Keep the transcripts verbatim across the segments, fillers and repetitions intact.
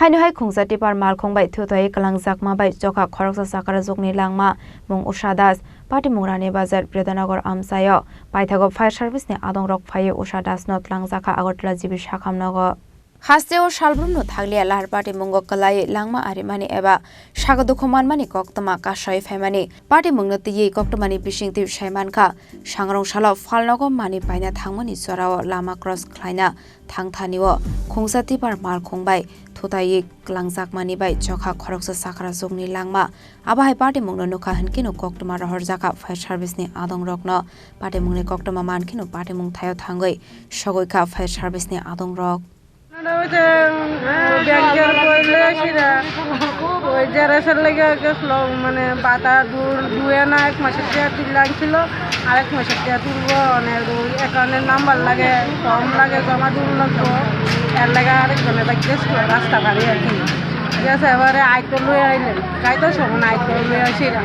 Haino hai khungsa tipar malkhung bai thutwi kwlangjakma bai chokha khoroksa chakrajwkni langma mung Usha Das, patimung Rani Bazar, Bridanagar amchaio paithago fire service ni adongrok phaiwi Usha Das no twlangjakha Agartala G B sakham nogo. Hasteo salbrumno thakliya lahar patimungo kwlaiwi langma arimani eba sakdukhu manmani koktwma kasai phaimani patimungno twiwi koktwmani bisingtwi sai mankha. Sangrong salo Phalnogo manwi paina thangmani jorao lama cross khlaina thangthanio khungsa tipar malkhung bai thutaiwi kwlangjakmani bai chokha khoroksa chakrajwkni langma. Abo hai patimungno nukha hwnkhe no koktwma rohorjakha fire service ni adongrokno. Patimungni koktwma mankheno patimung thaio thangwi sogoikha fire service ni adongrok. Nana oje, um, banker boile sira, oi jera sar lagi age slow, mane bata dur, duya na ek masor tiya tulang silo, arek masor tiya tulbo, one oi account number lage, form lage, joma dul lagbo, er lage arek jone lage rasta bari ar ki. Jese ebare aito loi aile, kaito sobo na aito loi aisira.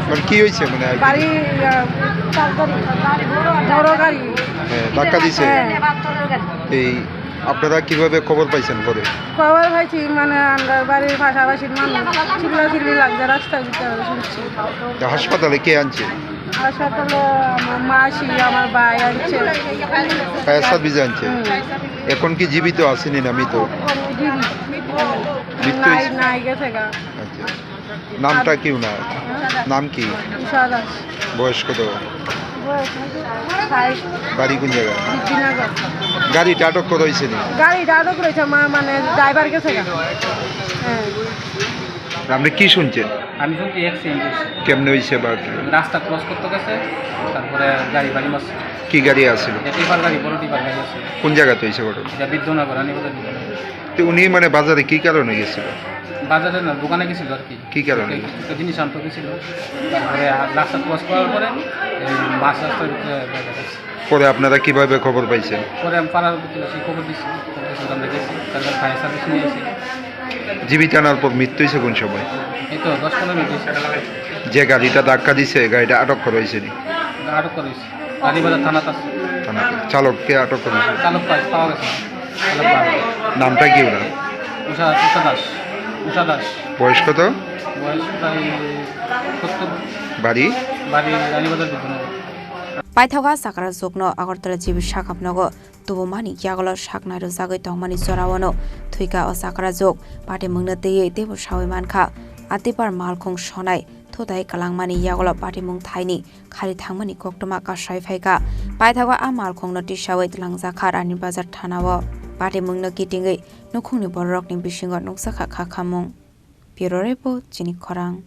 মানে কি হয়েছে মানে আর কি? বাড়ি, আহ, তাড়াতাড়ি, বড় গাড়ি। হ্যাঁ, ধাক্কা দিছে। হ্যাঁ। এই আপনারা কিভাবে খবর পাইছেন পরে? খবর পাইছি, মানে, আমরা বাড়ির পাশাপাশি মানুষ চিল্লাচিল্লি লাগছে, রাস্তার ভিতরে শুনছি। তা হাসপাতালে কে আনছে? হাসপাতালে আমার মাসি, আমার ভাই আনছে। ফায়ার সার্ভিস আনছে? হুম। এখন কি জীবিত আছেন না মৃত? জীবিত। মৃত্যু নাই, হয়েছে? নাই গেছে গা। আচ্ছা। নামটা কি ওনার? হ্যাঁ? নাম কি? উষা দাস। বয়স কত? বয়স ষাট। বাড়ি কোন জায়গায়? বিদ্যুনগর। গাড়িটা আটক করা হয়েছে নি? গাড়িটা আটক রয়েছে, মা-, মানে ড্রাইভার গেছে গা। হ্যাঁ। আপনি কি শুনছেন? আমি শুনছি অ্যাক্সিডেন্ট হয়েছে। কেমনে হয়েছে বা? রাস্তা ক্রস করতে গেছে, তারপরে গাড়ি বাড়ি মারছে। কি গাড়ি আছিল? এটা টিপার গাড়ি, বড় টিপার গাড়ি আছে। কোন জায়গাতে হয়েছে ঘটনা? এটা বিদ্যুনগর, রানীবাজার বিদ্যুনগর। তো উনি মানে বাজারে কি কারণে গেছিল? বাজারে না, দোকানে গেছিল আর কি। কি কারণে? একটা, একটা জিনিস আনতে গেছিল। তারপরে আর রাস্তা ক্রস করার পরে এই মাছ রাস্তার ভিতরে দেখা গেছে। পরে আপনারা কিভাবে খবর পাইছেন? পরে আমি পাড়ার প্রতিবেশী খবর দিচ্ছি, খবর দিচ্ছি, আমরা গেছি, তারপর ফায়ার সার্ভিস নিয়ে এসে। জীবিত আনার পর মৃত্যু হয়েছে কোন সময়? এই তো দশ পনেরো মিনিট হয়েছে। যে গাড়িটা ধাক্কা দিছে, গাড়িটা আটক করা হয়েছে নি? আটক করা হয়েছে। রানীবাজার থানাত আছে। থানাতে। চালককে আটক করা হয়েছে? চালক পাই-, পাওয়া গেছে না। চালক পাওয়া গেছে। নামটা কি ওনার? উষা, উষা দাস। উষা দাস। বয়স কত? বয়স প্রায় সত্তর। বাড়ি? বাড়ি রানীবাজার বিদ্যুনগর। Paithago chakrajwkno Agartala G B sakham nogo tubumani yagulo saknai rwjagwi tongmani joraono thwikha o chakrajwk. Patimungno twiwi teibo sawi mankha. A tipar malkhung sonai thutai kwlangmani yagulo patimung thaini khari thangmani koktwma kasai phaikha. Paithago a malkhungno tisawi twlangjakha Rani Bazar thanao. Patimungno kitingwi nukhungni bororokni bisingo nukjakha kha khamung. Bureau Report, Chini Khorang.